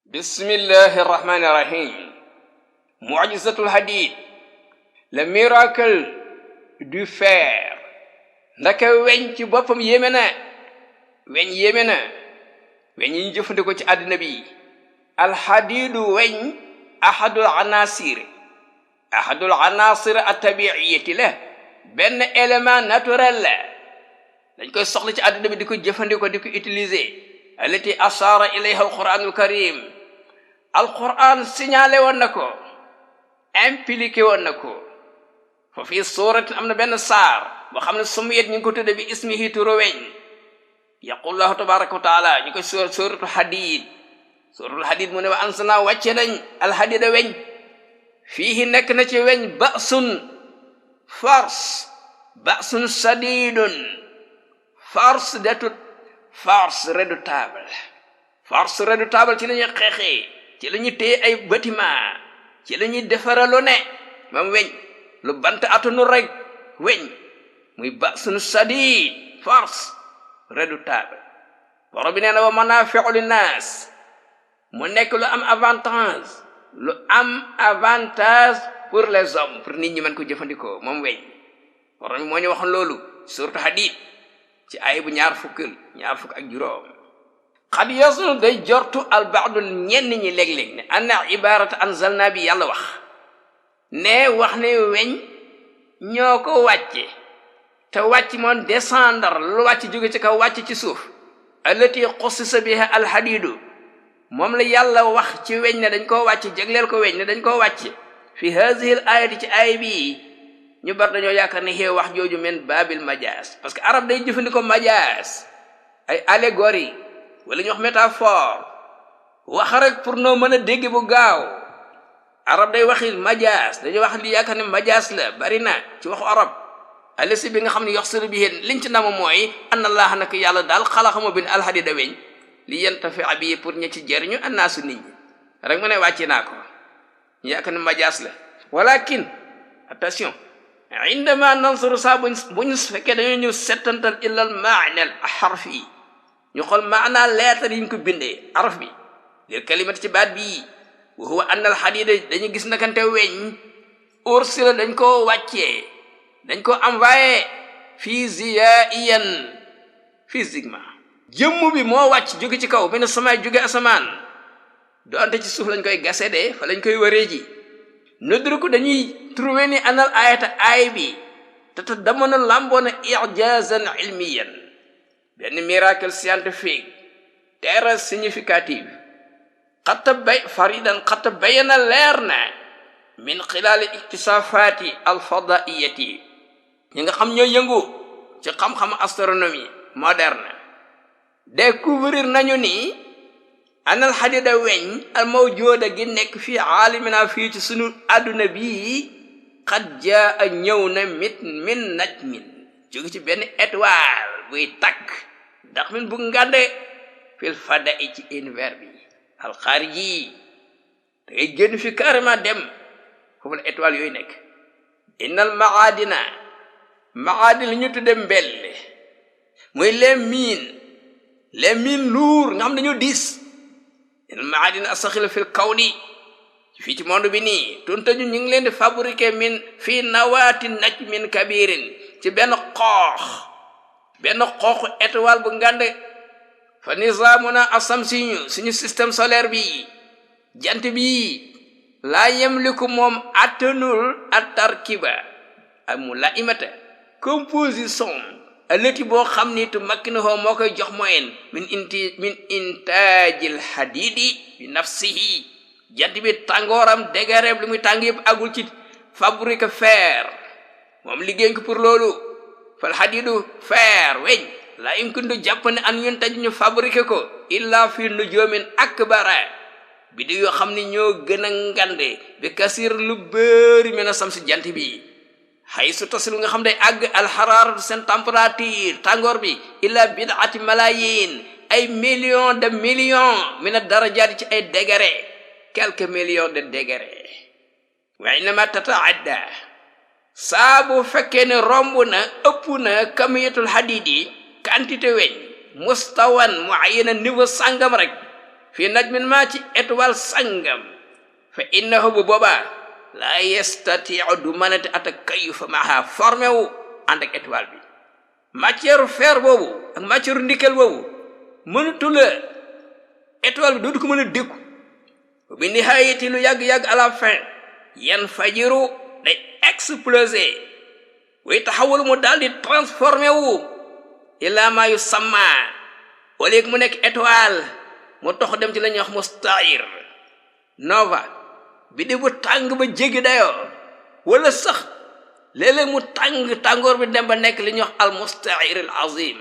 Bismillahi rahmani rahim. Mu'jizatul hadid, le miracle du fer. Ndaka weñ ci boppam yéeme na weñ yéeme na weñ yi ñu jëfandikoo ci àddina bi. Alhadidu weñ ahadul anasir at-tabi'iyati la benn élément naturel la dañ koy soxla ci àddina bi di ko jëfandikoo di ko utiliser. Allati asara ilayha alquranul karim, alquran signalé woon na ko, impliqué woon na ko. fa fii suratin am na benn saar boo xam ne sumiyat ñu ngi ko tudde bi ismihi turu weñ. yaqullahu tabaraka wa taala ñu koy suratul hadid mu ne wa ansana wàcce nañ alhadida weñ. fiihi nekk na ci weñ ba'sun sadidun, force redoutable ci la ñuy xeexee, ci la ñuy téye ay bâtiment, ci la ñuy defaralu ne moom weñ lu bant atunu rek weñ muy ba'sun sadid, force redoutable. borom bi nee na wa manafi'u linnaas, mu nekk lu am avantage pour les hommes, pour nit ñi mën ko jëfandikoo moom weñ. borom bi moo ñu waxoon loolu surtout hadid ci ay bu ñaar fukk ak juróom. xad yasunu day jortu al baadu ñenn ñi léeg-léeg ne anna ibarata anzalna bi yàlla wax ne weñ ñoo ko wàcce te wàcc moon descendre lu wàcc jóge ci kaw wàcc ci suuf. allati xussisa biha alhadidu, moom la yàlla wax ci weñ ne dañ koo wàcc jagleel ko weñ ne dañ koo wàcc fi hazihi al ayati ci ay bii. ñu bar dañoo yaakaar ne xew wax jooju men babil majaas, parce que arab day jëfandikoo majaas, ay allégorie wala ñu wax métaphore, wax rek pour noo mën a dégg bu gaaw. arab day waxi majaas, dañuy wax li yaakaar ne majaas la bari na ci waxu arab. alasi bi nga xam ne yox suru bi yéen liñ ci nama mooy anna allah nak yàlla daal xalaxama bin alhadida weñ li yantafi bi pour ña ci jëriñu annaasu nit ñi rek mu ne wàcce naa ko ñu yaakaar ne majaas la. walakin attention, indama nansuru saa buñ fekkee dañoo ñëw settantal illal maanal harfi, ñu xool maanaa lettre yi ñu ko bindee araf bi lil kalimati ci baat bii. wa huwa anna al hadida dañu gis nakante weñ ursila dañ ko wàccee, dañ ko envoyé physiquement. jëmm bi moo wàcc jóge ci kaw benn samaay jóge asamaan, doonte ci suuf lañ koy gase de fa lañ koy waree ji. nudruku dañuy trouvé ni anal ayata aay bi te damana lamboona ijazan ilmiyan, benn miracle scientifique très significatif. xatta bayana leer na min xilaali iktisafaati alfadaiyati, ñi nga xam ñoo yëngu ci xam-xam astronomie moderne découvrir nañu ni anal hadida weñ al mawjuda gi nekk fii aalimina fii ci sunu àdduna bii xad jaa ñëw na min najmin jóge ci benn étoile buy takk ndax min bu ngande fil fada i ci univers bi alxaariji da ngay génn fi carrément dem foofu la étoile yooyu nekk. innal maadin li ñu tudde mbell muy les mines lourds nga xam dañoo diis. innal maadin asaxila fil kawni fii ci monde bi nii tuntaju ñu ngi leen di fabriquer fii nawaati najmin kabirin ci benn xooxu étoile bu ngande. fa nizamuna asamsiyu suñu système solaire bi jant bi laa yemliku moom attanul at-tarkiba amu la imata composition allati boo xam ni tu makkinahu moo koy jox moyen min intaajil hadidi bi nafsihi. jant bi tàngooram dégareeb li muy tàng yëpp agul ci fabrique fer, moom liggéey ko pour loolu. fal hadidu fer weñ la yumkin du jàpp ne an yun taj ñu fabriqué ko illa fi nujumin akbara, bi di yoo xam ne ñoo gën a ngande bi kasir lu bëri mën a sam si jant bi. xay su tasilu nga xam day àgg alxaraaratu seen température tàngoor bi illa bid'ati malayin ay millions de millions min a darajaati ci ay degré, quelques millions de degrés. wa innama tataadda saa bu fekkee ne romb na ëpp na kamiyatul hadidi quantité weñ mustawan muayyana niveau sàngam rek fii najmin ma ci étoile sangam fa innahu bu boobaa la yastatiu du mënati atakayufa maha formé wu ànd ak étoile bi matière fer boobu ak matière nickel boobu mënatu la étoile bi dootu ko mën a dékku bi nihaayati lu yàgg-yàgg à la fin yan fajiru day exploser way taxawul mu daal di transformé wu ila ma yusamma au lieu mu nekk étoile mu tox dem ci la ñuy wax mustair nova bi di bu tàng ba jéggi dayoo wala sax léeg-léeg mu tàngoor bi dem ba nekk li ñuy wax al mustair al azim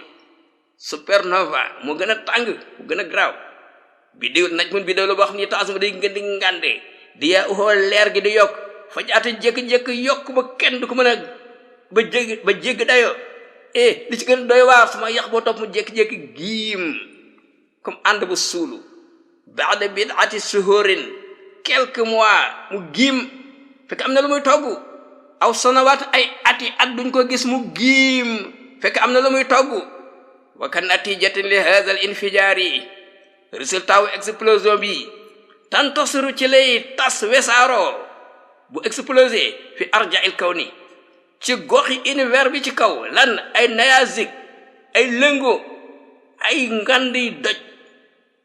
supernova mu gën a tàng mu gën a garaaw bi di naj mun bi daw la boo xam ne taasuma day gën di ngànde di yaa uxoo leer gi di yokk fajaate jékki-jékki yokk ba kenn du ko mën a ba jéggi dayoo li ci gën a doy waar sama yax boo topp mu jékki-jékki giim comme ànd bu suulu baada bid'ati suhurin quelques mois mu giim fekk am na lu muy togg aw sanawaat ay ati at duñ ko gis mu giim fekk am na lu muy togg wa kan natijatin li hadha al infijaari résultat wu explosion bi tantasiru ci lay tas wesaaroo bu explosé fi arja'il kawni ci goxi univers bi ci kaw lan ay nayazik ay lëngo ay ngandi doj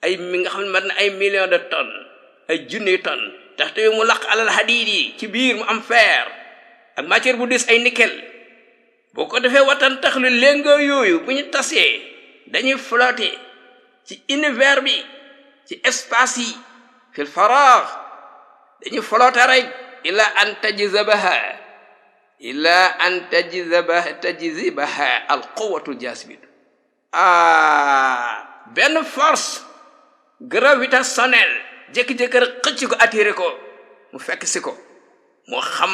ay mi nga xam ne mat na ay millions de tonnes ay junni tonnes tax te mu laq alal hadid yi ci biir mu am fer ak matière bu dis ay nickel boo ko defee watan tax lu lëngo yooyu bu ñu tasee dañuy flotter ci univers bi ci espace yi fil faragh dañuy flotter rek ila an tajzibaha al quwwatu jasibatu benn force gravitationnelle jékki-jékki rek xëcc ko attiré ko mu fekk si ko moo xam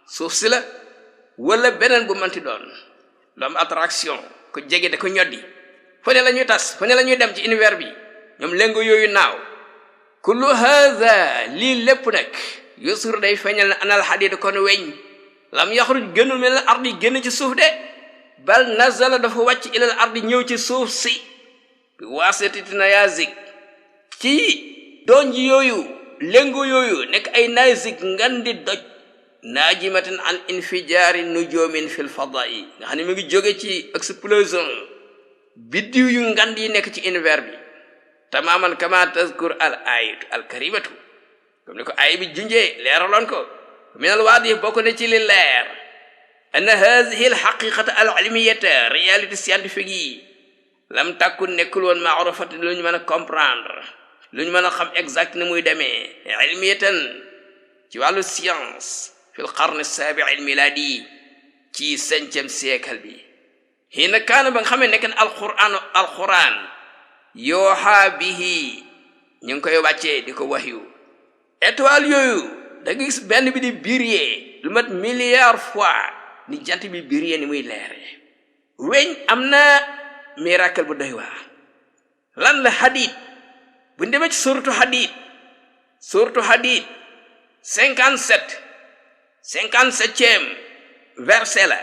suuf si la wala beneen bu manti doon lu am attraction ko jege da ko ñoddi fu ne la ñuy tas fu ne la ñuy dem ci univers bi ñoom léngo yooyu naaw kullu hadha lii lépp nag yusur day feeñal na anal hadid kon weñ lam yaxruj gënul min al ardi génn ci suuf de bal nazala dafa wàcc ilal ardi ñëw ci suuf si bi waasitati nayazik ci donj yooyu léngo yooyu nekk ay nayazik ngan di doj naajimatin an infijaari nujumin fil fada'i nga xam ne mi ngi jóge ci explosion biddiw yu ngand yi nekk ci univers bi tamaman kama tazkur al ayatu al karimatu comme ni ko ay bi junjee leeraloon ko min al waadi bokk na ci li leer anna hadhihi al haqiqata al ilmiyata réalité scientifique yi lam takun nekkul woon ma'rufat lu ñu mën a comprendre lu ñu mën a xam exact ni muy demee ilmiyatan ci wàllu science fil qarn as-sabi' al miladi ci 5e siècle bi hina kaana ba nga xam ne nekk na alquran yooxa bihi ñu ngi koy wàccee di ko wahyu étoile yooyu da nga gis benn bi di briller lu mat milliard fois ni jant bi briller ni muy leere weñ am na miracle bu doy waar lan la hadid bu ñu demee ci suratu hadid 57e verset la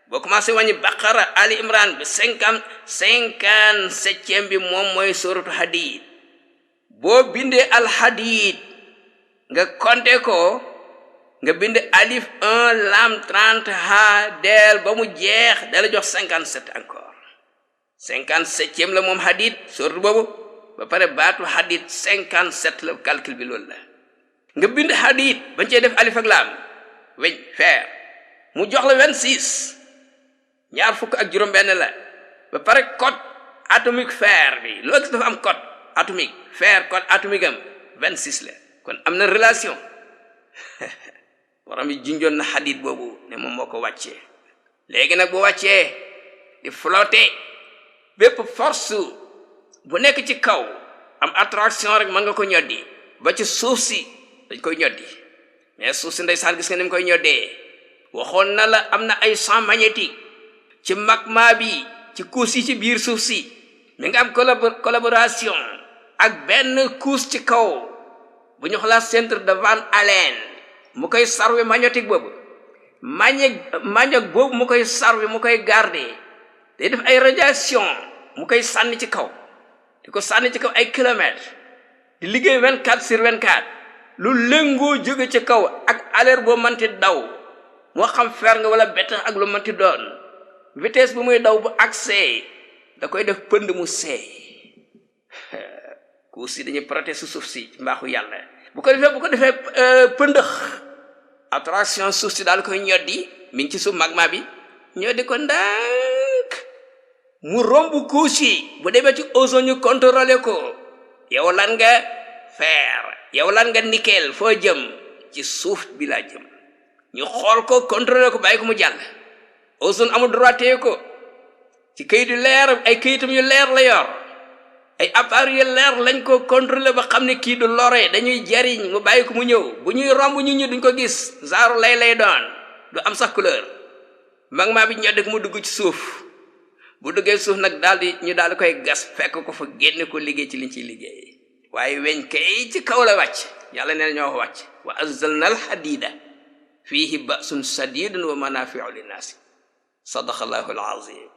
boo commencé wàññi baqara ali imran bi 57e bi moom mooy suratu hadid boo bindee al hadid nga compter ko nga bind alif 1 lam 30 ha del ba mu jeex dala jox 57 encore 57e la moom hadid suratu boobu ba pare baatu hadid 57 la calcul bi loolu la nga bind hadid bañ cee def alif ak lam weñ fer mu jox la 26 ñaar fukk ak juróom benn la ba pare code atomique fer bi loolu dafa am code atomique fer code atomique am 26 la kon am na relation borom bi junjoon na hadid boobu ne moom moo ko wàccee léegi nag bu wàccee di flotter bépp force bu nekk ci kaw am attraction rek mën nga ko ñoddi ba ci suuf si dañ koy ñoddi mais suuf si ndeysaan gis nga ni mu koy ñoddee waxoon na la am na ay champ magnétique ci magma bi ci couche yi ci biir suuf si mi nga am collaboration ak benn couche ci kaw bu ñu xalaat centre de Van Allen mu koy sarwe magnétique boobu magnétique boobu mu koy sarwe mu koy garder day def ay radiation mu koy sànni ci kaw di ko sànni ci kaw ay kilomètres di liggéey 24/24 lu lëngoo jóge ci kaw ak alerte boo manti daw moo xam fer nga wala bett ak lu manti doon vitesse bu muy daw bu accès da koy def pënd mu seey ku si dañuy protéger suuf si ci mbaaxu yàlla bu ko defee pëndëx attraction suuf si daal koy ñoddi mi ngi ci suuf magma bi ñoddi ko ndànk mu romb couche yi bu demee ci ozone ñu contrôler ko yow lan nga fer yow lan nga nickel foo jëm ci suuf bi laa jëm ñu xool ko contrôler ko bàyyi ko mu jàll ozone amul droit téye ko ci kayit yu leer ay kayitam yu leer la yor ay appareils yu leer lañ ko contrôler ba xam ne kii du lore dañuy jariñ mu bàyyi ko mu ñëw bu ñuy romb ñu duñ ko gis genre lay doon du am sax couleur magma bi ñoddi ko mu dugg ci suuf bu duggee suuf nag ñu daal di koy gas fekk ko fa génne ko liggéey ci liñ ciy liggéey waaye weñ kay ci kaw la wàcc yàlla nee na ñoo wàcc wa anzalna al hadida fihi ba'sun sadidun wa manafi'u linnaasi sadaqallahu al azim